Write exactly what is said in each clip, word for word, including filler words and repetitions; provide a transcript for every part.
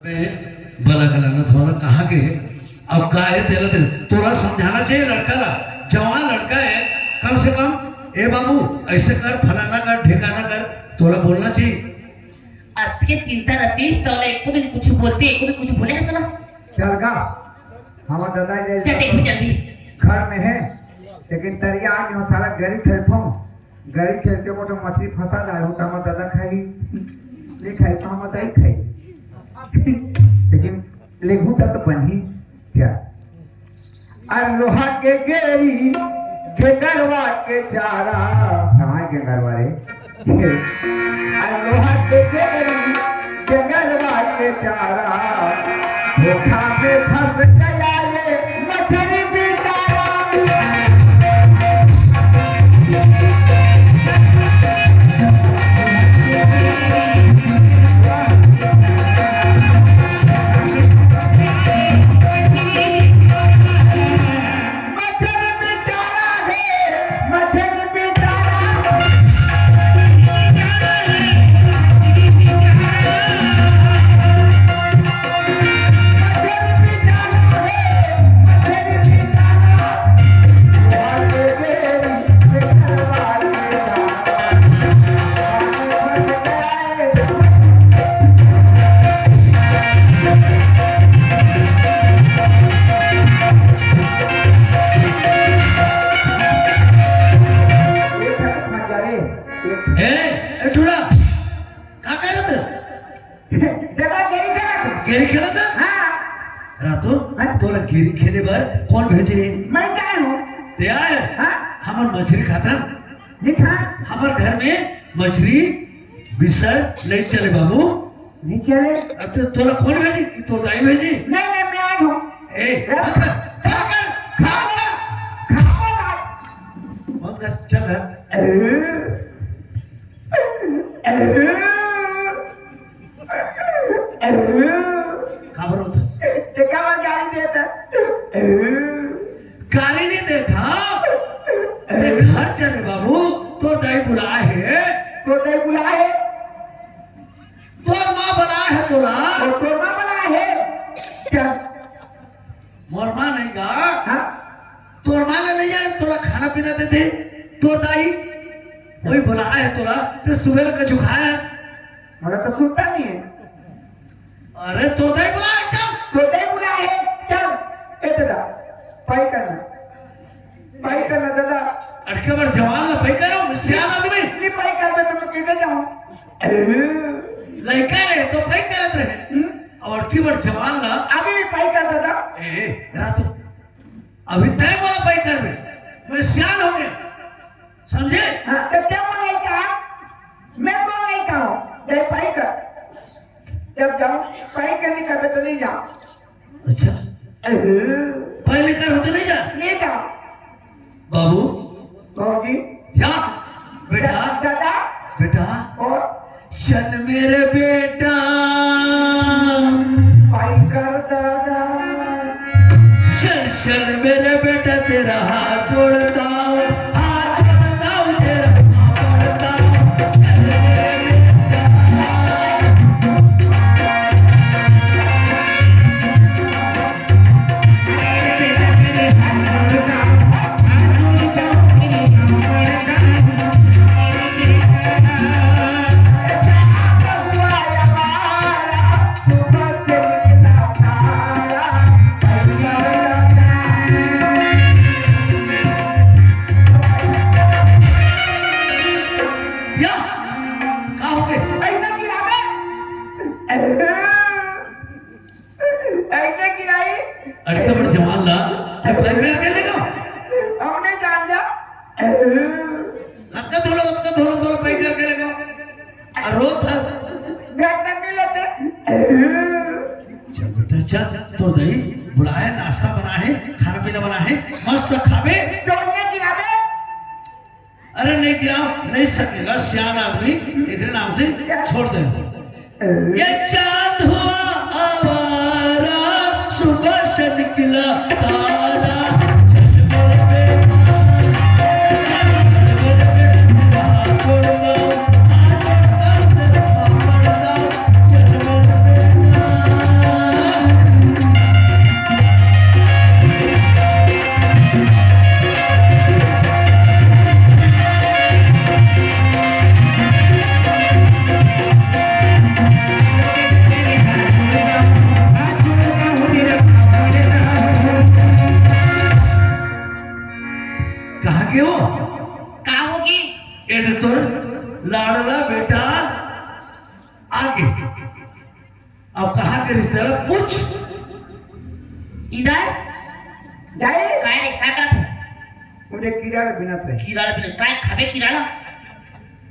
बला के लाना थोड़ा कहाँ के है? अब का है तेला दे, तोला समझाना चाहिए लड़का ला, जवान लड़का है, कम से कम, "ए बाबू, ऐसे कर, फलाना कर, ढेकाना कर", तोला बोलना चाहिए। अतके चिंता रतिस, तोला एको दिन कुछ बोलते, एको दिन कुछ बोले है सुना? चल गा, हमर दादा ये चल, देखो जल्दी। घर में है, लेकिन तरिया आगे हो साला गरी खेलथो, गरी खेल के मोटो मछली फंसा जाए हो, तो हमर दादा खाई, नहीं खाई, तो हम बताई खाई। लेकिन लेगू तक तो बनी, चल। अरे लोहा के गेरी, गेंगरवा के चारा। कहाँ है गेंगरवा रे? अरे लोहा के गेरी, गेंगरवा के चारा। धोखा में फंस गया ये मछली बेचारा। मछली बेचारा है, मछली बेचारा। ए, ए, टूरा, का करत? जगह गेरी खेलत। गेरी खेलत? हाँ। रातो, हाँ? तोला गेरी खेले बर कौन भेजे? मैं जाए हूँ। ते आए? हाँ। हमन मछरी खाथन। नहीं खा। हमर घर में मछरी बिसर नहीं चले बाबू। नहीं चले। अब तो तोला कौन भेजी? कि तोर दाई भेजी? नहीं, नहीं, मैं आज हूँ। ए, ए? मत कर, मत कर, मत कर। खाओ, खाओ। मत कर, चल घर। ए? ए? ए? काबर रोत हस? ते काबर गारी देत हस? ए? गारी नहीं देत हँव। ते घर चल रे बाबू, तोर दाई बुलाए हे। तोर दाई बुलाए हे? तोर माँ बुलाए हे तोला। और तोर माँ बुलाए हे? क्या? मोर माँ नहीं गा। हाँ? तोर माँ ले नहीं जाए, तोला खाना पीना देथे, तोर दाई। वही बुलाए हे तोला, ते सुबह ले कछु खाए हस? मोला तो सुनता नहीं है। अरे, तोर दाई बुलाए हे, चल। तोर दाई बुलाए हे, चल। ए दादा, पाई करना। पाई करना दादा। अड़के बर जवान ला पाई करो, सियान आदमी। नहीं पाई करबे तो मैं कैसे जाऊँ? लइका रहे तो पाई करत रहे। हम्म? अब अड़की बर जवान ला। अभी भी पाई कर दादा। ए, ए, रातो। अभी तय मोला पाई करबे। मैं सियान हो गया। समझे? हाँ, तो तय मोला लइका, मैं तो लइका हूँ। जय पाई कर। जब जाऊँ, पाई करनी करबे तो नहीं जाऊँ। अच्छा। अरे। पढ़ लिख कर होते नहीं जा? नहीं जा। बाबू। बाबूजी। या। बेटा। दादा। बेटा। और? चल मेरे बेटा। भाई कर दादा। चल, चल मेरे बेटा, तेरा हाथ जोड़ता हूँ, हाथ जोड़ता हूँ, तेरा हाथ जोड़ता हूँ। चल मेरे बेटा। या, का हो गए? ऐसा गिरावे। ऐसे गिराई। अरे, तो बड़ जवान ला, ये भाई मैं अकेले का? हमने जान जा। कतका धोलो, कतका धोलो, धोलो भाई मैं अकेले का? और रोत हस। घर तक नहीं लेते। चल बेटा, चल, तोर दाई बुलाए, नाश्ता बनाए, खाना पीना बनाए, मस्त खाबे। तो ये गिरावे। अरे नहीं गिराओ, नहीं सकेगा, सियान आदमी, एकरे नाम से छोड़ दे। ये चांद हुआ आवारा, सुबह से निकला तारा, चल मेरे बेटा, चल मेरे बेटा, तेरा हाथ जोड़ता हूँ, हाथ जोड़ता हूँ, तेरा पाँव पड़ता हूँ, चल मेरे बेटा। रिश्तेदार पूछ। इधर जाए। काय रे, काय करत हे? मुझे कीड़ा ला बिनत रहे। कीड़ा ला बिनत, काय खाबे कीड़ा ला?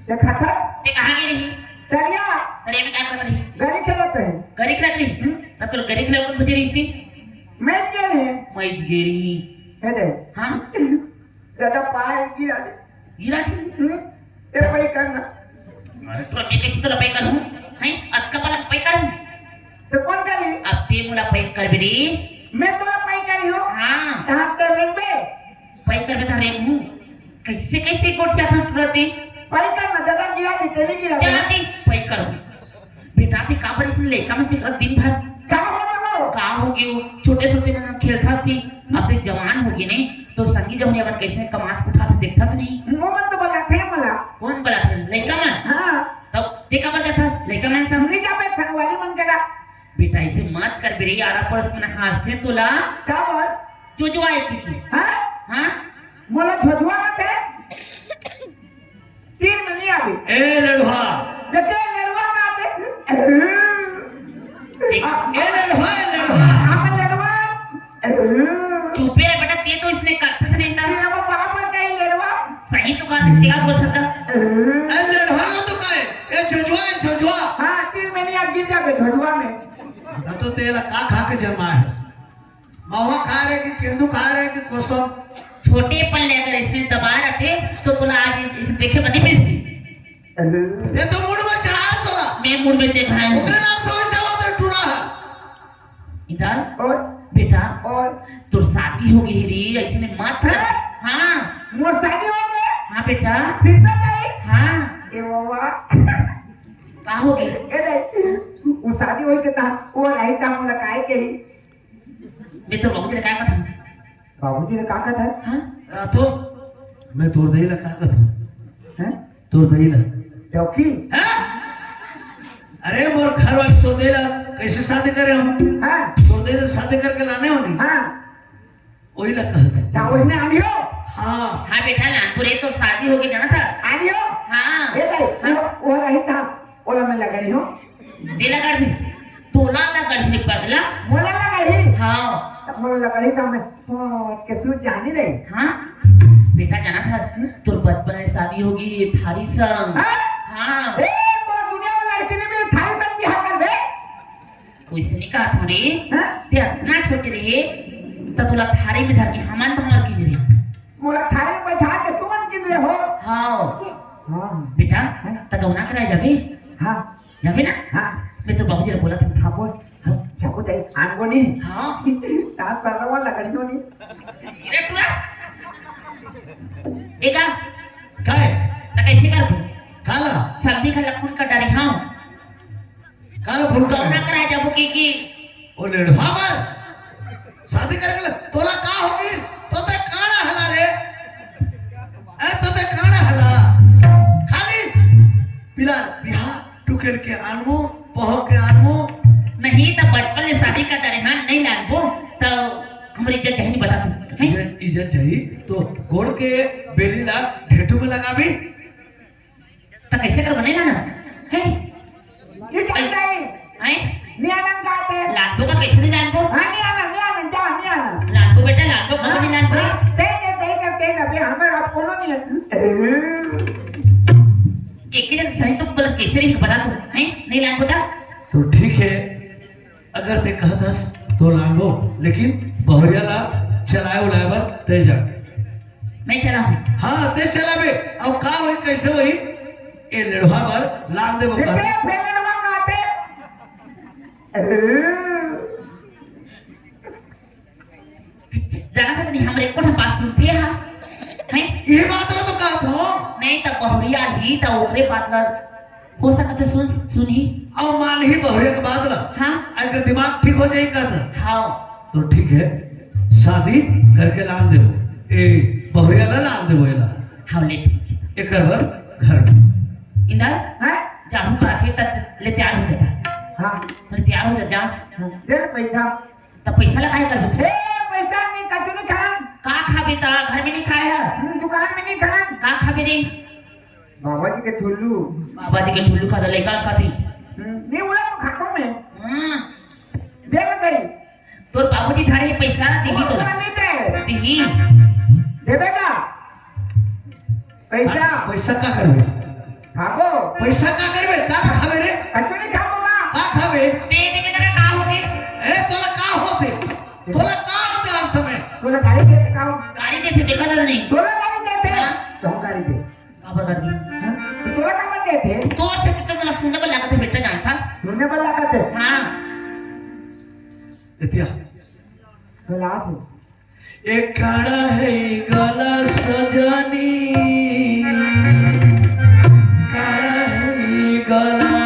ते खाता? ते कहाँ गे रही? तरिया। तरिया में काय करत रही? गरी खेलत रही। गरी खेलत रही? हम्म। तब तो गरी खेलत कोन बजे रही सी? मैं गे रही। मैं गे रही। हे दे। हाँ? दादा पाए गिरा दे। गिरा दे? हम्म? ते पई करना। अरे तो मैं कैसे तो पई करूँ? हैं? अतका बड़ा पई करूँ? तो कौन करी? अब ते मोला पई कर भी नहीं। मैं तो पई करी हूँ। हाँ। कहाँ ते रेंगबे? पई कर बता रेंगहूँ। कैसे, कैसे गोठ जाता तुरंत ही? पई करना, दादा गिरा दे, ते नहीं गिरा दे। चला दे, पई करूँ। बेटा, ते काबर इसने लइका में से दिन भर का हो गया वो? का हो गयो? छोटे छोटे मन खेलता थी, अब ते जवान हो गए नहीं, तो संगी जब अपन कैसे कमात उठात देखता से नहीं? वो मन तो बलाथे मला। कौन बलाथे? लइका मन? हाँ। तब ते काबर जाथस लइका मन संग? नहीं जाबे, संगवारी मन करा। बेटा, ऐसे मत कर बेरे, आरा पड़ोस मन हंसते तोला। काबर? जोजवा है की की? हाँ? हाँ? मोला झोझवा मत है। तीर में नहीं आवे। ए लड़वा। जते लड़वा का आते। एक आ, ए लड़वा, ए लड़वा। हम लड़वा। चुपे रह बेटा, ते तो इसने करता से नहीं था। ये वो बराबर का ही लड़वा। सही तो बात है, तेरा बोल सकता। ए लड़वा नो तो का है? ए झोझवा, ए झोझवा। हाँ, तीर में नहीं, आप गिर जाबे झोझवा में। ना तो तेरा का खा के जन्मा है? मावा खा रहे कि केंदू खा रहे कि कोसम? छोटे पन ले अगर इसने दबा रखे तो तोला आज इस देखे बने मिलती। ये तो मुड़ में चढ़ा है सोला। मैं मुड़ में चढ़ा है। ओकरे नाम से वैसे होते टूरा है। इधर और? बेटा, और? तोर शादी हो गई रे, ऐसे ने मत कर। हाँ? हाँ। मोर शादी हो गई? हाँ बेटा। सीधा नहीं? हाँ। ए बाबा। का हो गई? ए रे, वो शादी होई थे ता, वो रही ता, मोला काय के ही। मैं तोर बाबूजी ले काय कथन? बाबूजी ले का कथन? हाँ? रातो, मैं तोर दई ला का कथन? हैं? तोर दई ला। चौकी? हैं? अरे मोर घर वाले तोर दई ला कैसे शादी करे हम? हाँ। तोर दई ला शादी करके लाने होनी। हाँ। वही ला कहत हे। क्या उसने आलियो? हाँ। हाँ बेटा, लानपुर है तो शादी होगी जाना था। आलियो? हाँ। ए भाई, हाँ। वो, वो रही था, ओला मैं लगड़ी हूँ। तेला कर भी। तोला लगड़ी पगला। मोला लगड़ी? हाँ। तब मोला लगड़ी तो मैं, ओ, के सूझ जानी रही। हाँ। बेटा जाना था, तोर बचपन में शादी होगी थारी संग। हाँ? हाँ। ए, तो दुनिया में लड़की नहीं मिली थारी संग बिहार कर बे। वैसे नहीं कहा था रे। हाँ? ते अतना छोटे रहे, त तोला थारी में धर के हमन भांवर किंजरे। मोला थारी में बैठा के तुमन किंजरे हो। हाँ। हाँ। बेटा, हाँ? त गौना कराए जाबे? हाँ। जाबे ना? हाँ। मैं तो बाबूजी ने बोला था। हाँ, बोल। हाँ, जाबो जाई, आनबो नहीं। हाँ। सात साल रवा लकड़ियों नहीं। रे टुरा। एगा। काय? त कैसे करबो? काला? सब्जी का लखुन का डरे, हाँ। काला फुलका? गौना कराए जाबो के की? ओ लेड़वा बर शादी करके ले, तोला का होगी? तोते काड़ा हला रे। ए, तोते काड़ा हला। खाली पिला बिहा टुकेल के आनमो, पहो के आनमो। नहीं त बचपन ले शादी कर डरे, हाँ, नहीं लानबो, त हमर इज्जत जाही नहीं बता तू, हैं? इज्जत, इज्जत जाही, तो गोड़ के बेली ला ढेटू में लगाबी। त कैसे कर बने ना ना? हैं? ये क्या है? हैं? नहीं आनंद आते। लानबो का कैसे नहीं लानबो? हाँ, नहीं आना, नहीं आना, जा, नहीं आना। लानबो बेटा, लानबो, कब नहीं लानबो रे? दे दे, दे दे, दे दे, अबे हमारे अब कोनो नहीं है। एक ही जन सही तो बोला, कैसे नहीं बता तू, हैं? नहीं लानबो ता? तो ठीक है, अगर ते कहत हस तो लानबो, लेकिन बहुरिया ला चलाए उलाए बर ते जा। मैं चला हूँ। हाँ, ते चला बे। अब का होई, कैसे होई? ए लेड़वा बर लान दे बकर। फिर लेड़वा माते। जाना था नहीं, हमरे एको ठन बात सुनथे हा। हैं? ये बात ला तो कहत हो। नहीं त बहुरिया ही त ओकरे बात ला हो सकत है सुन, सुनही। अउ मानही बहुरिया के बात ला। हाँ। अगर दिमाग ठीक हो जाई कहत। हाँ। तो ठीक है, शादी करके लान देबो। ए, बहुरिया ला लान देबो एला। हाँ, ले ठीक है। एकर बर घर में। इंदर, हाँ? जाहू बात है, तब ले तैयार हो जाता। हाँ। ले तैयार हो जा, जा। हाँ, दे ना पैसा। त पैसा ला काय करबे तू? ए, पैसा नहीं, कछु नहीं खान। का खाबे त? घर में नहीं खाए हस? हम्म, दुकान में नहीं खान। का खाबे रे? बाबा जी के ठुल्लू। बाबा जी के ठुल्लू खा दे, लइका खा थी। हम्म, नहीं, वो तो खाता मैं। हाँ। मोती थारी पैसा ना दिही तोला। नहीं दे। दिही। देबे का? पैसा। पैसा का करबे? खाबो। पैसा का करबे? का खाबे रे? कचौड़ी खाबो ना। का खाबे? दे दे, मेरा का होगे? ए, तोला का होथे? तोला का होथे हर समय? तोला गाड़ी देथे का हो? गाड़ी देथे, देखा था नहीं? तोला गाड़ी देथे? हाँ। तो हम गाड़ी दे। काबर कर दी? हाँ? तो तोला काबर देथे? तोर से तो मोला सुने बर लागत हे बेटा, जानथस? सुने बर लागत हे? हाँ। एतिया। तो लास में। एक काड़ा हे गला सजनी, काड़ा हे गला।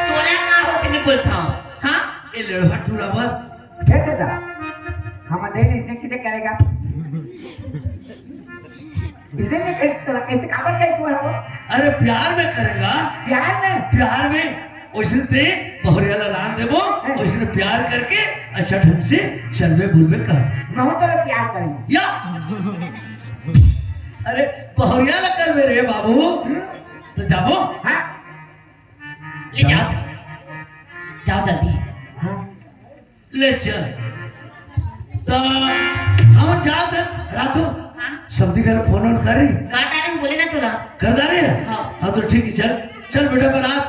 तोला का होथे, मैं बोलथंव, हाँ? ए लड़वा टूरा बा। हे दादा, हम दे नहीं, इसे किसे करेगा? इसे नहीं कर, तो कैसे काबर का हुआ है वो? अरे प्यार में करेगा। प्यार में? प्यार में। वैसे ते बहुरिया ला लान देबो, हाँ। वैसे प्यार करके अच्छा ढंग से चलबे बुलबे कर। मैं तो प्यार करेंगे। या। अरे बहुरिया ला करबे रे बाबू। हम्म। तो जाबो। हाँ। ले जाओ, जाओ जल्दी। हाँ। ले चल। त हम जात हन, रातू। हाँ। समधी घर फोन वोन कर रही? काटा नहीं बोले ना तोला। कर डारे? हाँ। हाँ, तो ठीक है, चल। चल बेटा, बारात,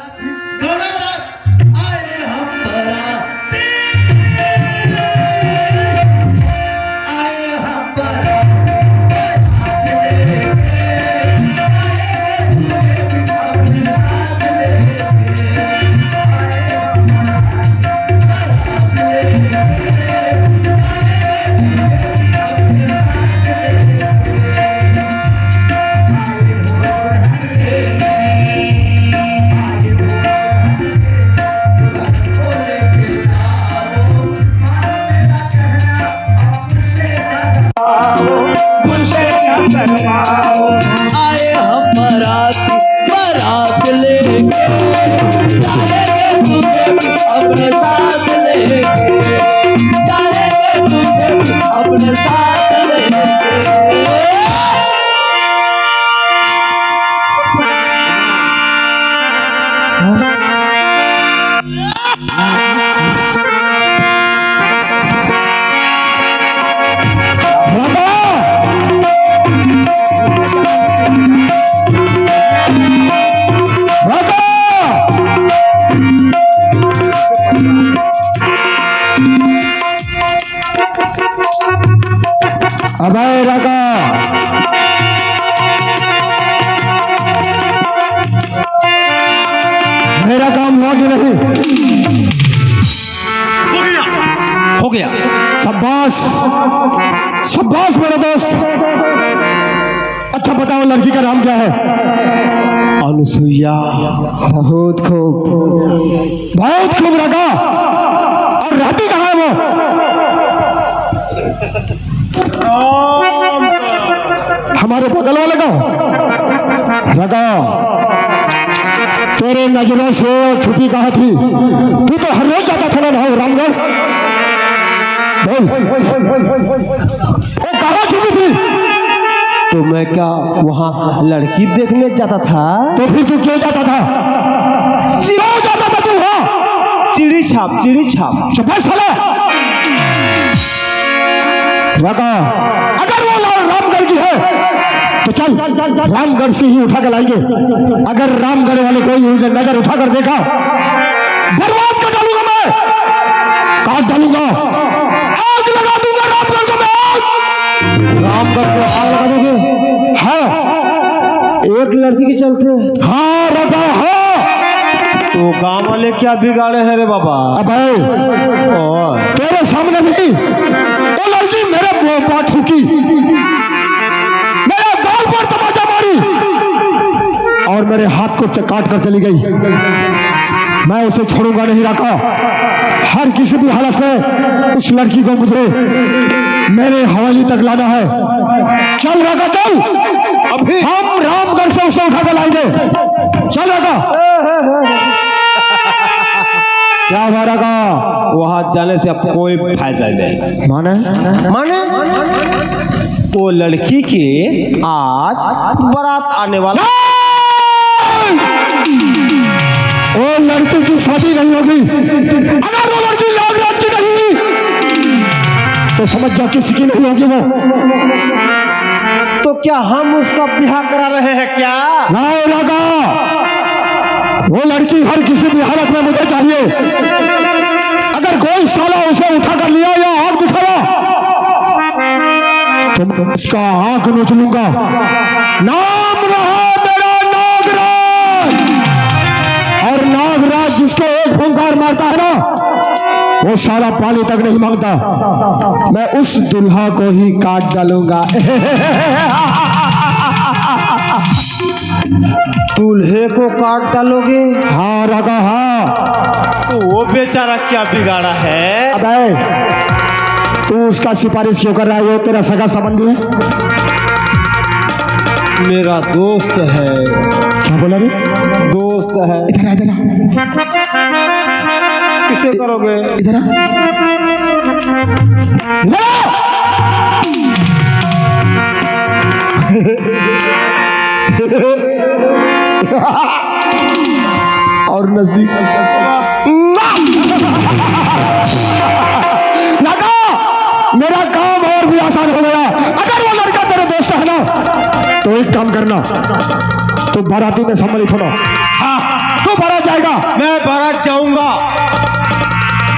गौड़ा बारात, आए हम बाराती, आए हम बाराती। आए हम बाराती, बारात लेके, जाएंगे तुझे भी अपने साथ लेके, जाएंगे तुझे भी अपने साथ लेके। अबे रका, मेरा काम हुआ कि नहीं? हो गया। शाबाश, शाबाश मेरा दोस्त। अच्छा बताओ, लड़की का नाम क्या है? अनुसुईया। बहुत खूब, बहुत खूब रका। और रहती कहाँ है वो? हमारे बगल वाले का रका। तेरे नजरों से छुपी कहाँ थी? तू तो हर रोज जाता था ना भाई रामगढ़। बोल, वो कहाँ छुपी थी? तो मैं क्या वहाँ लड़की देखने जाता था? तो फिर तू क्यों जाता था? क्यों जाता था तू वहाँ? चिड़ी छाप, चिड़ी छाप। चुप है साला। रगा, अगर वो ला-, रामगढ़ की है तो चल, रामगढ़ से ही उठा के लाएंगे। अगर रामगढ़ वाले को ये नजर उठा कर देखा, बर्बाद कर डालूंगा मैं, काट डालूंगा, आग लगा दूंगा रामगढ़ को मैं, आग। रामगढ़ को आग लगा दोगे? हाँ। एक लड़की के चलते? हाँ, रगा, हाँ। तो गांव वाले क्या बिगाड़े हैं रे बाबा? अबे, ओ। तेरे सामने भी वो लड़की मेरे मुंह पर थूकी, मेरे गाल पर तमाचा मारी और मेरे हाथ को च-, काट कर चली गई। मैं उसे छोड़ूंगा नहीं, रगा। हर किसी भी हालत में उस लड़की को मुझे मेरे हवेली तक लाना है। चल रगा, चल। अभी? हम रामगढ़ से उसे उठा कर लाएंगे। चल रगा। क्या हुआ रगा? वहां जाने से अब कोई फायदा नहीं। माने? माने? वो लड़की के आज बारात आने वाला। नहीं! वो लड़की की शादी नहीं होगी। अगर वो लड़की नागराज की नहीं हुई तो समझ जा किसी की नहीं होगी वो। तो क्या हम उसका ब्याह करा रहे हैं क्या? नहीं रगा, वो लड़की हर किसी भी हालत में मुझे चाहिए। अगर कोई साला उसे उठा कर लिया या आग दिखाया तो मैं उसका आंख नोच लूंगा। नाम रहा मेरा नागराज, और नागराज जिसको एक फुंकार मारता है ना, वो साला पानी तक नहीं मांगता। मैं उस दुल्हा को ही काट डालूंगा। दूल्हे को काट डालोगे? हाँ रगा, हाँ। तो वो बेचारा क्या बिगाड़ा है? अबे, तू उसका सिफारिश क्यों कर रहा है? वो तेरा सगा संबंधी है? मेरा दोस्त है। क्या बोला रे? दोस्त है। इधर आ, इधर आ। किसे करोगे? इधर आ। इधर आ। और नजदीक। लगा, मेरा काम और भी आसान हो गया। अगर वो लड़का तेरे दोस्त है ना, तो एक काम करना, तू बाराती में सम्मिलित होना। हाँ, तू बारात जाएगा। मैं बारात जाऊंगा,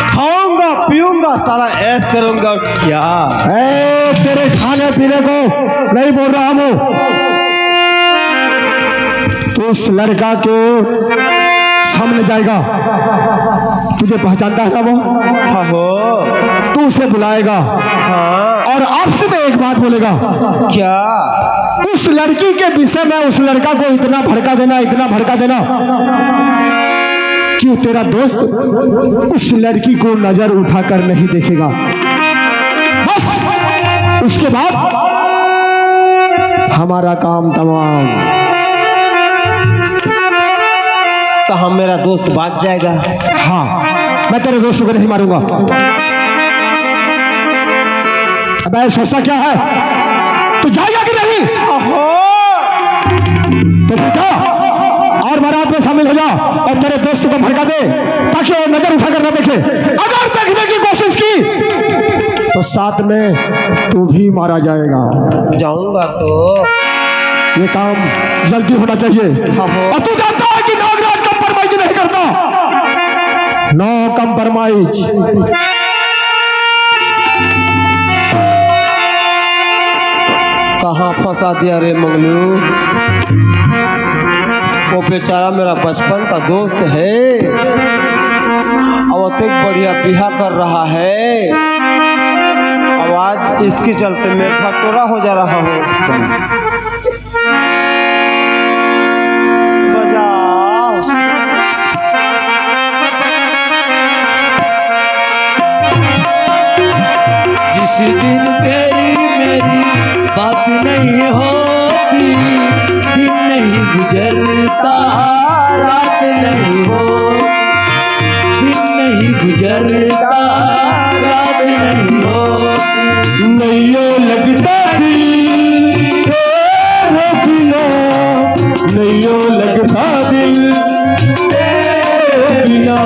खाऊंगा, पीऊंगा, साला ऐश करूंगा। क्या? ए, तेरे खाने पीने को नहीं बोल रहा हूँ। तू उस लड़का के सामने जाएगा, तुझे पहचानता है ना वो? हाँ हो। तू उसे बुलाएगा। हाँ। और आपस में एक बात बोलेगा। क्या? उस लड़की के विषय में उस लड़का को इतना भड़का देना, इतना भड़का देना कि तेरा दोस्त उस लड़की को नजर उठाकर नहीं देखेगा। बस, उसके बाद हमारा काम तमाम। तो हम, मेरा दोस्त बाच जाएगा। हाँ, मैं तेरे दोस्त को नहीं मारूंगा। अबे, सोचता क्या है? तू जाएगा कि नहीं? तो बेटा, और बारात में शामिल हो जा और तेरे दोस्त को भड़का दे, ताकि वो नजर उठाकर न देखे। अगर देखने की कोशिश की, तो साथ में तू भी मारा जाएगा। जाऊंगा तो। ये काम जल्दी होना चाहिए। हाँ, हो। और तू जानता है कि नागराज compromise नहीं करता। No compromise। कहाँ फंसा दिया रे मंगलू? वो बेचारा मेरा बचपन का दोस्त है, अब अतेक बढ़िया बिहा कर रहा है, अब आज इसके चलते मैं भटोरा हो जा रहा हूँ। बजाओ। जिस दिन तेरी मेरी बात नहीं होती, दिन नहीं गुजरता, रात नहीं होती, दिन नहीं गुजरता, रात नहीं होती। नहीं ये लगता दिल, नैयो लगता दिल तेरे बिना,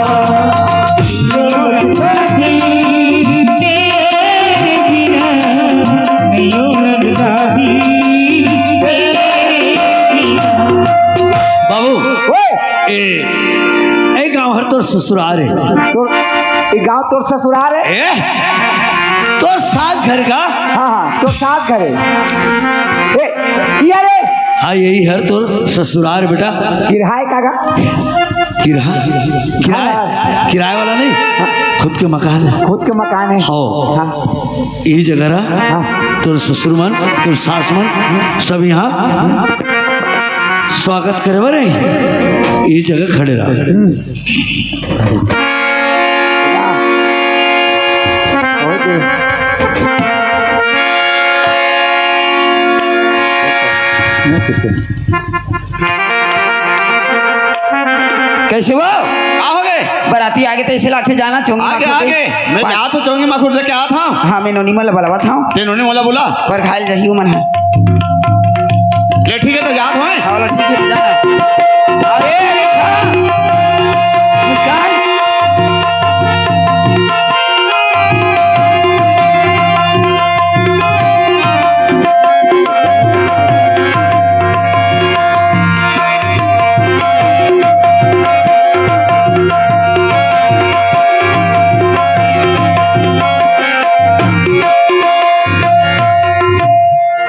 नैयो लगता दिल तेरे बिना, नैयो लगता दिल तेरे बिना। बाबू, ओए! ए, ए गांव हर तोर ससुराल हे। तोर, ए गांव तोर ससुराल हे? ए, तोर सास घर का? हाँ, हाँ, तोर सास घर हे। ए, ये रे। हाँ, यही हर तोर ससुराल बेटा। किराए का गा? किराए? किराए? हाँ। किराए वाला नहीं, खुद के मकान हे। खुद के मकान हे। हो। हाँ। यही जगह रहा। हाँ। तोर ससुर मन, तोर सास मन, सब यहाँ स्वागत करे बर हे। यही जगह खड़े रहा। हम्म। कैसे हो? का हो गे? बराती आगे तो ऐसे लागथे जाना चोंगी आगे, माखुर दे। आगे। मैं जात हूँ चोंगी माखुर दे के आत हूँ। हाँ, मैं नोनी मन ला बलावत हूँ। ते नोनी मन ला बुला। पर घायल रही मन है। ले ठीक है तो जात हूँ। हाँ, ले ठीक है तो जाना। अरे रेखा, मुस्कान।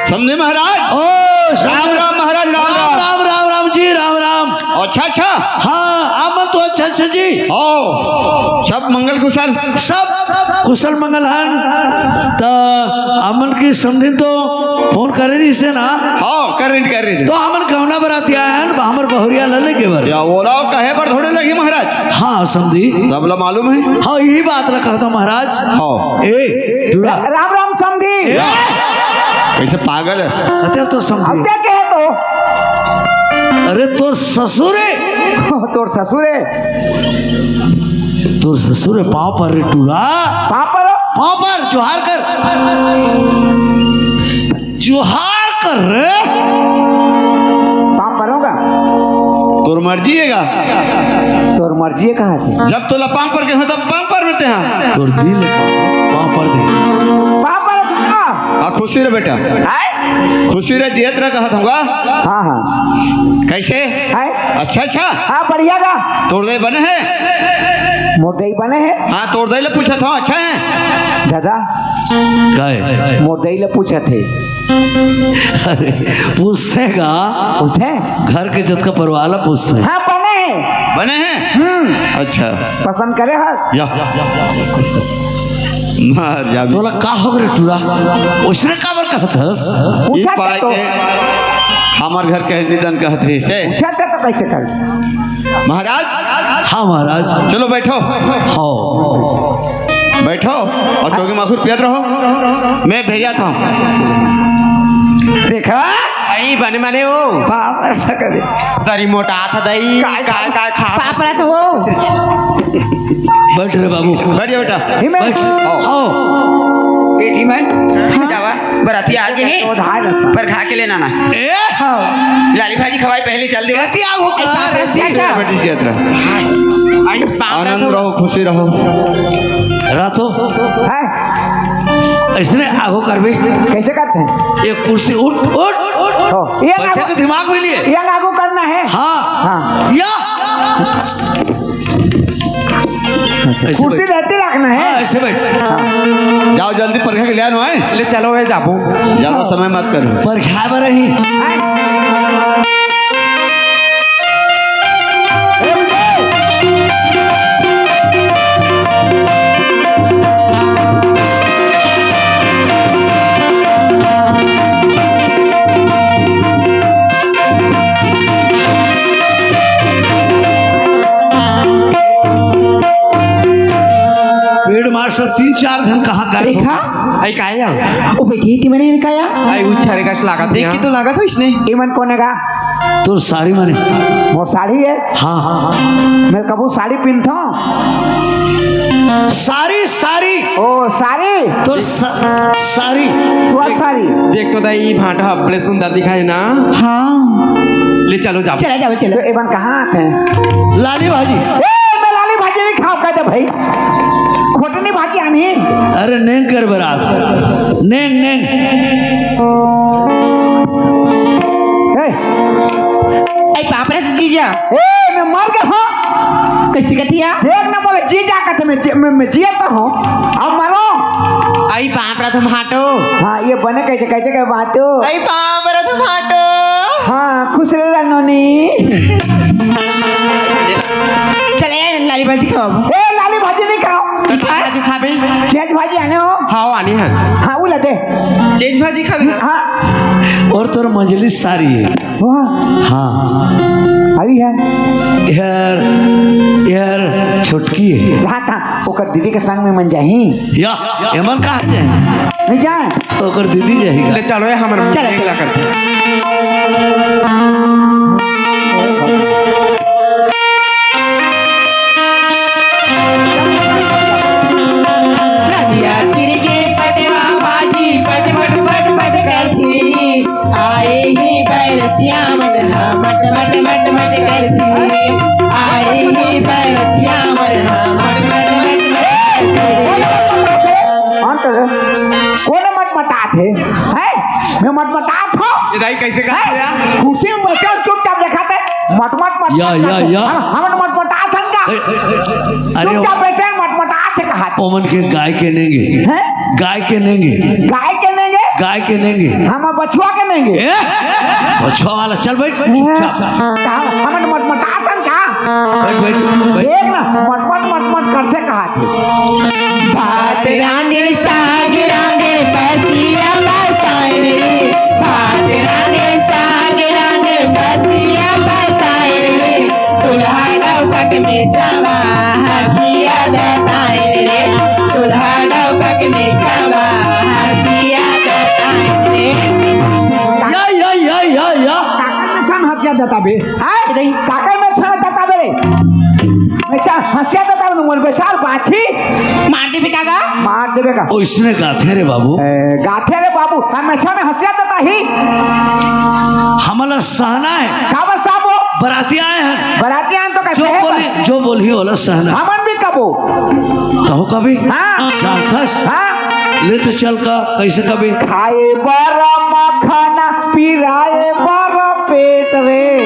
समधी महाराज। ओ, राम राम महाराज, राम राम। राम, राम, राम जी, राम राम। अच्छा, अच्छा। हाँ, आप मन तो अच्छा, अच्छा जी। ओ, सब मंगल कुशल? सब कुशल मंगल हन। त हमन की समधिन तो फोन करे रहिस हे ना? हाँ, करे रहिस, करे रहिस। तो हमन गहना बराती आए हन, हमर बहुरिया ला लेगे बर। या ओला कहे बर थोड़े लगही महाराज। हाँ, समधी। सब ला मालूम हे। हाँ, यही बात ला कहत हूँ महाराज। हाँ। ए, टूरा। राम राम समधी। ए, कैसे पागल हे? कते तो समधी। अब क्या कहे तो? अरे तोर ससुर हे। तोर ससुर हे। तोर ससुर हे, पाँव पर रे टूरा। पाँव पर? पाँव पर, जोहार कर। जोहार कर रे। पाँव परों गा? तोर मर्जी हे गा। तोर मर्जी हे कहा थे? जब तोला पाँव पर के हो तब पाँव पर में ते हा। तोर दिल हे, पाँव पर दे। पाँव पर का? आ, खुशी रह बेटा। हाय? खुशी रह, जियत रह कहत हूँ गा। हाँ, हाँ। कैसे? हाय? अच्छा, अच्छा। हाँ, बढ़िया गा। तोर दे बने हे? मोर दई बने हे? हाँ, तोर दई ले पूछत हूँ, अच्छा हे? दादा। काय? मोर दई ले पूछत हे। अरे, पूछथे गा। पूछथे? घर के जतका परिवार ला पूछथे। हाँ, बने हे। बने हे? हम्म। अच्छा। पसंद करे हस? या। मार जा भी। तोला का हो गे रे टूरा? ओसने काबर कहत हस? पूछा ई पाए तो। के हमर घर के निदन कहत रहिस हे। पूछा तो कैसे कर? महाराज। हाँ महाराज। चलो बैठो। हाँ। बैठो अउ चोंगी माखुर पियत रहो। मैं भेजा था। देखा? आई बने माने हो। बाप रे, कदे। सरी मोटा था दई। काय, काय, काय खा? पापड़ा तो हो। बैठ रे बाबू। बैठ जा बेटा। ही मैं। बैठ। आओ। आओ। बेटी मन, हाँ। जावा, बराती आ गे हे। तो धाय रस्ता। पर खा के लेना ना। ए? हाँ। लाली भाजी खवाई पहले चल दे। बराती आ हो का? हाँ, रे, चाचा। बेटी के तरह। आई, पापड़ा आनंद तो रहो, खुशी रहो। रातो। है। ऐसने आगो करबे। कैसे करते हैं? एक कुर्सी उठ, उठ। हो। ये बैठे आगो, के दिमाग में लिए। ये आगो करना है। हाँ। हाँ। या। ऐसे कुर्सी बैठ। रहते रखना है। हाँ, ऐसे बैठ। हाँ। जाओ जल्दी परघा के ले आनो है। ले चलो, वे जाबो। ज्यादा समय मत करो। परघा बर ही। पेड़ मास्टर तीन चार झन कहाँ गायब हो देखा? गए? आई काय आ? ओ बेटी, ती मने काय आ? आई उच्छारे कस लागत देख के तो लागत हो इसने। इमन कोने का? तोर साड़ी माने। मोर साड़ी है? हाँ, हाँ, हाँ। मैं कबू साड़ी पिनथों? साड़ी, साड़ी। ओ, साड़ी? तोर सा-, साड़ी। तोर साड़ी। देख तो दाई, भांटा अब्बड़े सुंदर दिखाए ना। हाँ। ले चलो जाओ। चला जाओ, चलो। तो एमन कहाँ आथे? लाली भाजी। ए, मैं लाली भाजी नहीं खाओ, कहते भाई। खोटनी भाजी आनी। अरे नेंग कर बरात। नेंग, नेंग। ए। ए, बाप रे जीजा। ए, मैं मर गया हूँ। कैसे कथिया? देख ना बोले जीजा कहते मैं जी-, मैं, मैं जियत हूँ। अब मरो। आई बाप रे तुम हटो। हाँ, ये बने कैसे, कैसे के बाटो? आई बाप रे तुम हटो। हाँ, खुश रह नोनी। चले लाली भाजी खाओ। ए, लाली भाजी नहीं खाओ। तो का भाजी खाबे? चेंज भाजी आने हो? हाँ, आनी है। हाँ, वो लेते। चेंज भाजी खाबे? हाँ। और तोर मंजली सारी है। वाह। हाँ। अभी है। यार, यार, छोटकी है। हाँ, हाँ। ओकर दीदी के संग में मन जाही। या, एमन कहाँ जाए? नहीं जाए। ओकर दीदी जाही। ले चलो, ये हमर चलो, मेला चलो। करते। नदिया तीर के पटवा भाजी पट पट पट पट करथे। आए ही बैरतिया मन ह मट मट मट मट करथे। आए ही बैरतिया मन ह मट मट मट मट करथे। अंत कोन मटमटात हे? हैं? मैं मटमटात हूँ? ये दाई कैसे करते हैं यार? कुर्सी में बैठे हो, चुपचाप देखा थे। मटमट, मटमट या, या, करते। या। हम, हम मटमटात हन का? ए, अरे चुपचाप बैठे हैं, मटमटात है कहा। ओमन के गाय के नेंगे। हैं? गाय के नेंगे। गाय के नेंगे? गाय के नेंगे। हम बछुआ के नेंगे। ए? बछुआ वाला, चल बैठ, चुपचाप। कहा, हम मटमटात हन का? बैठ, बैठ, बैठ। देख ना, मटमट, मटमट करते कहा थे। भात रांधे, साग रांधे, बसिया बसाए रे। भात रांधे, साग रांधे, बसिया बसाए रे। दुल्हा डौका के मेचवा, हंसिया जताए रे। दुल्हा डौका के मेचवा, हंसिया जताए रे। या, या, या, या, या। काकर मेचवा में हंसिया जताबे? हाँ? काकर मेचवा में जताबे रे? मेचवा हंसिया जताबे, मोर बेचार बाछी। मार देबे का गा? मार देबे का? ओइसने गाथे रे बाबू। ए, गाथे रे बाबू, हमेशा में हंसिया देता ही। हमला सहना है। काबर साहब हो? बराती आए हैं। बराती आए तो कैसे जो है बोली, बस? जो बोली होला सहना। हमन भी कबो। कहो कभी? हाँ। जानथस? हाँ। ले तो चल का, कैसे कभी? खाए बर मखना, पिराए बर पेट रे।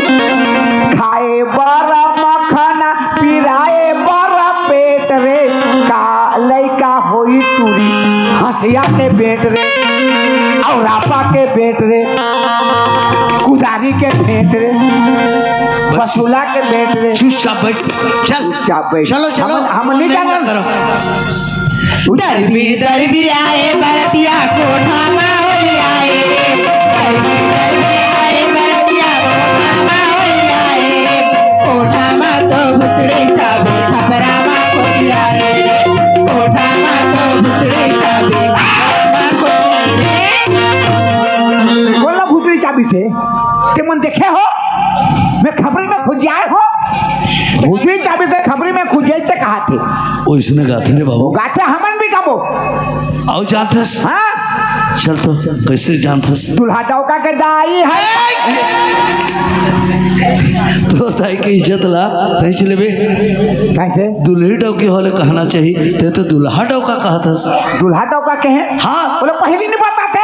खाए बर मखना, पिराए बर पेट रे, का लइका होई टूरी, हंसिया के बेट रे, और रापा के बेट रे, कुदारी के भेंट रे, बसुला के बेट रे। चुपचाप बैठ, चल। चुपचाप बैठ। चलो, चलो, हम, हम नहीं नहीं जाना। करो। दरबीर, दरबीर आए बरतिया कोठा मा होई आए रे। दरबीर, दरबीर आए बरतिया कोठा मा होई आए रे। कोठा मा तो भुसड़ी चाबी, खपरा मा खोजी आए रे। कोठा मा तो भुसड़ी चाबी, खपरा मा खोजी रे। बोला भुसड़ी चाबी से, ते मन देखे हो? मैं खपरी में खोजी आए हो? भुसड़ी चाबी से खपरी में खोजी आए से कहा थे? ओइसने गाथे रे बाबू। गाथे हमन भी गाबो। अउ जानथस? हाँ। चल तो, कैसे जानथस? दुल्हा डौका के दाई है। तोर दाई के इज्जत ला तहीं चलेबे। कैसे? दुल्ही डौकी होले कहना चाहिए, ते तो दुल्हा डौका कहथस। दुल्हा डौका कहे? हाँ। बोले पहली नहीं बताते।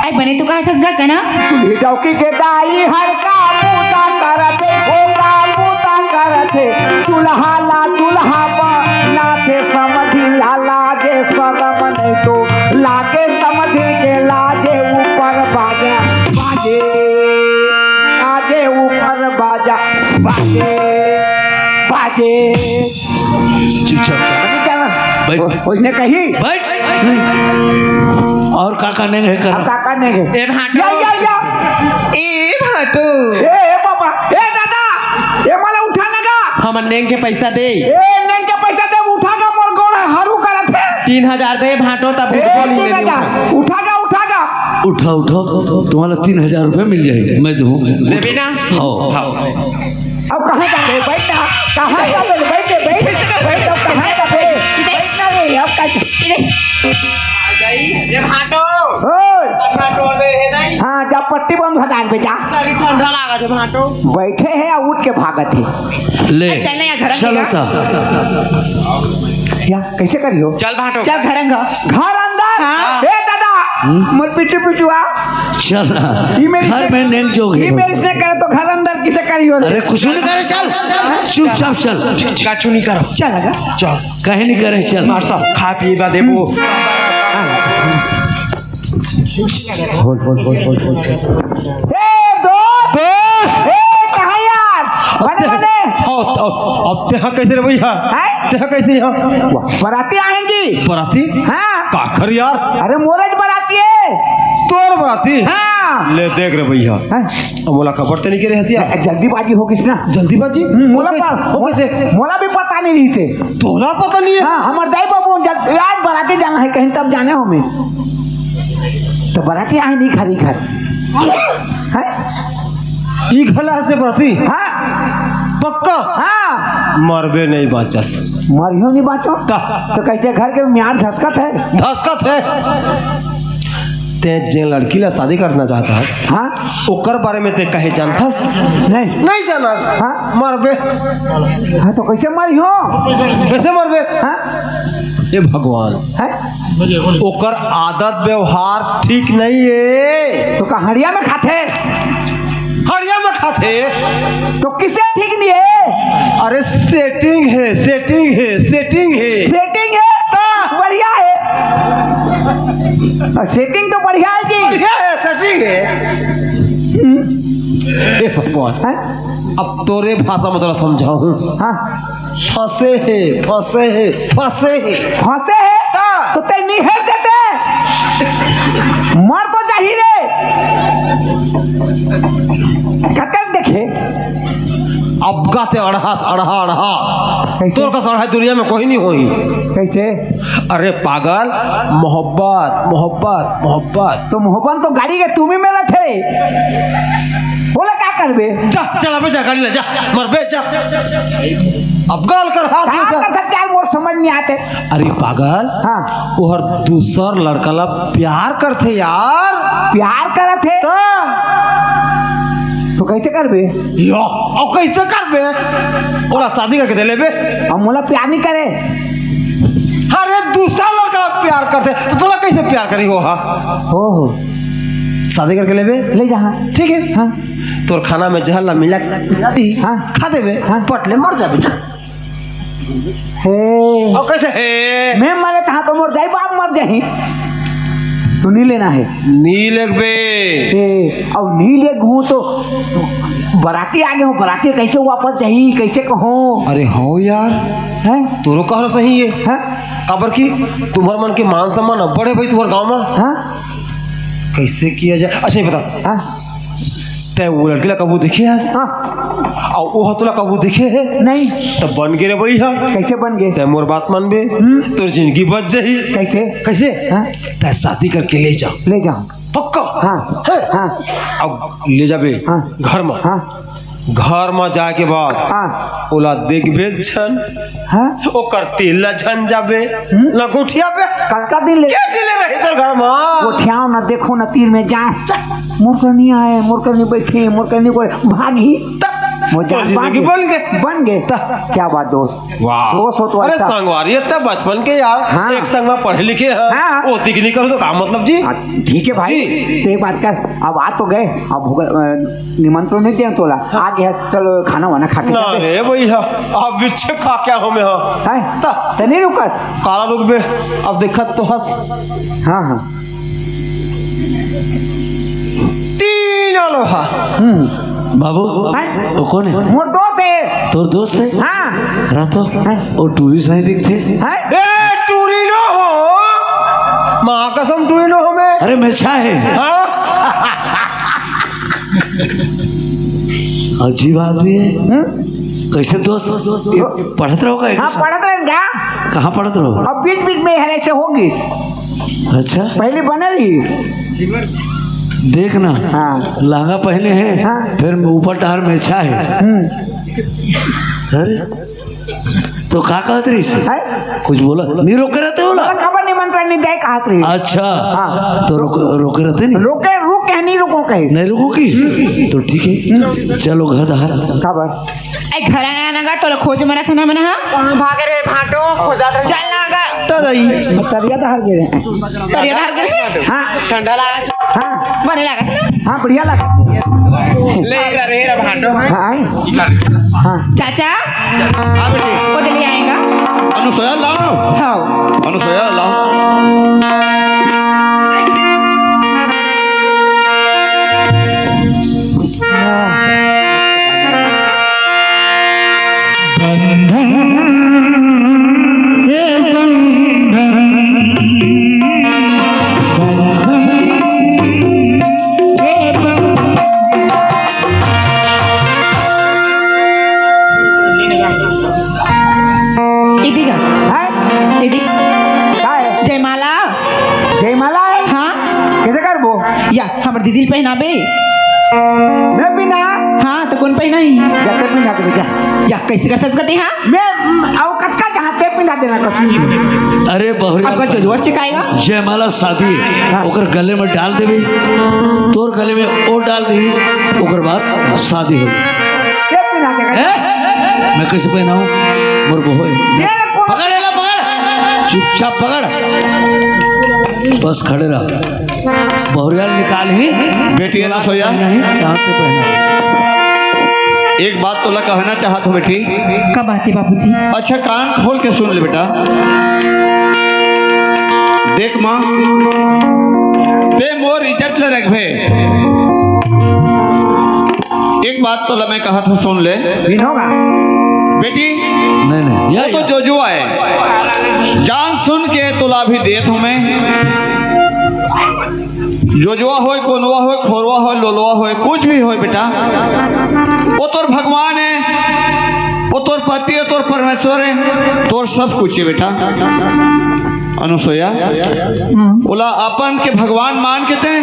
आई बने तो कहा थस गा कना? दुल्ही डौकी के दाई हर का बूता करत हे, ओ का बूता करत हे। दुल्हा ला दुल्हा बनाथे समधी ला लागे शरम नहीं तो लागे समधी के लाजे ऊपर बाजा बाजे, लाजे ऊपर बाजा बाजे, बाजे। चुपचाप, चुपचाप। समझ गया ना? बैठ। ओ-, उसने कही। बैठ। और काका नेंग हे कर। अब काका नेंग हे। ए भाटो। या, या, या। ए भाटो। ए, ए बाबा। ए दादा। ए मला उठा ना गा। हमर नेंग के पैसा दे। ए नेंग के पैसा दे, उठा गा, मोर गोड़ हरू करत हे। तीन हजार दे भाटो, तब ए, उठबो नहीं तीन हजार। लेने। उठा गा, उठा गा। उठा, उठा। तुम्हाला तीन हजार रुपये मिल जाएंगे, मैं दूँ। देबे ना? हाँ। हाँ। अब कहाँ जाबे? बैठ ना। कहाँ जाबे? बैठ, बैठ, बैठ, अब कहाँ जाबे? बैठ ना रे, अब का इधर। आ जाई, ये भाटो। ओए। भाटो दे हे नहीं। हाँ, जा पट्टी बंद हो जाए बेटा। अरे ठंडा लागत हे भाटो। बैठे हे अउ उठ के भागत हे। ले, चल ना यार, घर चलो अंदर। त। या, कैसे करियो? चल भाटो। चल घर अंदर। घर अंदर? हाँ। ए दादा, हम्म? मोर पीछे पीछे आ। चल ना। ई मेरे घर से, में नेंग जोग हे। ई मेरे से करे तो घर अंदर किसे करियो? अरे कुछ नहीं करे, चल। चुपचाप चल। कछु नहीं करो। चल लगा। चल। कहीं नहीं करे, चल। मास्टर, खा पी बा देबो। बोल, बोल, बोल, बोल, बोल, बोल। ए, दोस्त! दोस्त! ए, कहाँ यार? बने, बने। अब, अब, अब तेहा कैसे रे भैया? हैं? तेहा कैसे यहाँ? बराती आएंगी। बराती? हाँ। काखर यार? अरे, मोरेज बराती है। तोर बराती? हाँ। ले देख रे भैया। हैं? अब मोला खबर ते नहीं के रे हसिया। ए, जल्दीबाजी हो किस ना? जल्दीबाजी? हम्म, मोला वो कैसे? पा-, वो कैसे? मोला भी पता नहीं रही से। तोला पता नहीं है? हाँ, हमर दाई बाबू जल-, आज बराती जाना है कहीं, तब जाने हो मैं। तो बराती आए नहीं घर ही घर। हैं? ई घला से बराती? हाँ। पक्का? हाँ। मरबे नहीं बाँचस। मरियो नहीं बाँचो? ता। तो कैसे घर के म्यार धसकत है? धसकत है। ते जे लड़की ला शादी करना चाहता है, हाँ। ओकर बारे में ते कहे जानथस? नहीं। नहीं जानस? हाँ। मरबे। हाँ, तो कैसे मरियो? कैसे मरबे? हाँ। ए भगवान, हैं? ओकर आदत व्यवहार ठीक नहीं है। तो का हड़िया में खाथे? हड़िया में खाथे। तो किसे ठीक नहीं है? अरे setting है, setting है, setting है। Setting है? हाँ। बढ़िया है। और setting तो बढ़िया है जी। बढ़िया है, setting है। हम्म। हे भगवान, हैं? अब तोरे भाषा में तोला समझाहूँ। हाँ। फँसे हे, फँसे हे, फँसे हे। फँसे हे? हाँ। तो ते निहेर देते। मर तो जाही रे। कतल देखे। अब गाते अड़हा, अड़हा, अड़हा। कैसे? तोर कस अड़हा दुनिया में कोई नहीं होई। कैसे? अरे पागल, मोहब्बत, मोहब्बत, मोहब्बत। तो मोहब्बत तो गाड़ी के तुम ही में रथे। बोले का करबे? जा, चलाबे जा, गाड़ी ले जा, मरबे जा। अब गाल कर हाथ में का से। कथस यार, मोर समझ नहीं आते। अरे पागल, हाँ। ओहर दूसर लड़का ला प्यार करथे यार। प्यार करथे? तो? तो कैसे करबे? यो, अब कैसे करबे? ओला शादी करके दे लेबे। अब मोला प्यार नहीं करे। अरे, दूसर लड़का प्यार करथे, तो तोला कैसे प्यार करी हो, हाँ? ओहो। शादी करके लेबे? ले जा, हाँ। ठीक है। हाँ। तोर खाना में जहर ला मिला, मिला दी। हाँ। खा देबे। हाँ। पट ले मर जाबे, जा। हे। और कैसे हे? मैं मरे तहाँ तो मोर दाई बाप मर जाही। तो नहीं लेना है। नहीं लेगबे। ए, अब नहीं लेगहूँ तो बराती आगे हो, बराती कैसे वापस जाही, कैसे कहो? अरे हो यार, हैं? तोरो कहना सही है। हैं? काबर कि तुम्हर मन के मान सम्मान अब्बड़ है भाई तुम्हर गाँव में। हाँ? कैसे किया जाए? अच्छा, ये बता। हाँ? तै वो लड़की ला कबू देखे हस? हाँ। और वो तोला कबू देखे है? नहीं। तब बन गे रे भैया। कैसे बन गे? तै मोर बात मानबे, हम्म। तोर जिंदगी बच जाही। कैसे? कैसे? हाँ? तै शादी करके ले जा। ले जाओ। पक्का? हाँ। हैं? हाँ। अब ले जाबे हाँ। घर में। हाँ। घर में जाए के बाद हाँ। ओला देखबे झन, हाँ। ओकर तेल ला झन जाबे, हम्म। ना गोठियाबे। कतका दिन ले के दिन ले रही तोर घर में? गोठियाओ ना, देखो ना, तीर में जाए। मोर कर नहीं आए, मोर कर नहीं बैठे, मोर कर नहीं कोई भागी। त-, वो जान तोर जिंदगी भागी। बन गे। बन गे। त-, क्या बात दोस्त? वाह। दोस्त हो तो अरे ऐसा। संगवारी, इतना बचपन के यार, हाँ। एक संग में पढ़े लिखे हैं। हाँ। वो दिख नहीं करो तो का मतलब जी? हाँ, ठीक है भाई, जी। तो एक बात कर, अब आ तो गए, अब हो गए, अ, निमंत्रण नहीं दिया तोला, हाँ। आ गया, चलो खाना वाना खा के ना चलते। रे भैया, अब पीछे खा क्या हो मैं, हाँ। हैं? त-, त नहीं रुकस? काला रुकबे, अब देखत तो हस। हाँ, हाँ। तीनों लोहा। हम्म। बाबू, हैं? वो कौन है? मोर दोस्त है। तोर दोस्त है? हाँ। रहा तो? हैं? वो टूरी साई दिखथे। हैं? ए, टूरी नो हो। माँ कसम टूरी नो हो मैं। अरे, मैं छा है। हाँ? अजीब आदमी है। हम्म? कैसे दोस्त? ये पढ़त रहो का एक हाँ, साथ? पढ़त रहेन का? कहाँ पढ़त रहो? अब बीच बीच में हरे से होगी। अच्छा। पहले बने रही। देख ना, हाँ। लहंगा पहने हैं, हाँ। फिर ऊपर डार में छा है। हम्म। अरे, तो का कहत रही से? हैं? कुछ बोला? नहीं रोके रहते हो ना? खबर निमंत्रण नहीं दे कहत रही। अच्छा। हाँ। तो रोके, रोके रहते नहीं? रोके, रुक के नहीं रुको कहीं। नहीं रुको की? तो ठीक है, चलो घर दहार। काबर? ए, घर आना गा, तोला खोज मरत हे ना मन ह। कहाँ भागे रे भांटो? खोजात रहे। चल ना गा। तो दई। तरिया दहार गे रहे। तरिया दहार गे रहे? हाँ। ठंडा लागा। हाँ। बने लागा ना? हाँ, बढ़िया लागा। ले एक रे रे भांटो। हाँ। हाँ। चाचा, हाँ बेटी। वो जल्दी आएगा। अनुसया लाओ ना। हाँ। अनुसया लाओ। बंधन, ये बंधन, बंधन, ये बंधन। इदी का? हाँ? इदी। का है? जयमाला। जयमाला है? हाँ। कैसे करबो? या, हमर दीदी ल पहिनाबे। मैं पिन्हा? हाँ, तो कोन पहिनाही? या, तैं पिन्हा दे बेटा। या, कैसे करथस कते, हाँ? मैं, अउ कतका जहाँ तैं पिन्हा देना कथी। अरे बहुरिया। आपका जजुआ चिकाएगा? जयमाला शादी, हाँ। ओकर गले में डाल देबे, तोर गले में ओ डाल देही, ओकर बाद शादी हो जाए। तैं पिन्हा देगा। हैं? मैं कैसे पहनाऊं? मोर बहू है। तेरे को पकड़, एला पकड़, चुपचाप पकड़, बस खड़े रह। बहुरिया ल निकालही। बेटी अनुसया। नहीं, यहाँ पे पहना। एक बात तोला कहना चाहत हूँ बेटी। का बात है बाबूजी? अच्छा, कान खोल के सुन ले बेटा। देख माँ, तैं मोर इज्जत ल रखबे। एक बात तोला मैं कहत हूँ, सुन ले। नहीं होगा। बेटी, नहीं, नहीं, या, वो तो या। जजुआ है। जान सुन के तोला भी देत हूँ मैं। जजुआ होय, कोनवा होय, खोरवा होय, लोलवा होय, कुछ भी होय बेटा, वो तोर भगवान है, वो तोर पति है, तोर परमेश्वर है, तोर सब कुछ है बेटा। अनुसया, हाँ। ओला अपन के भगवान मान के तैं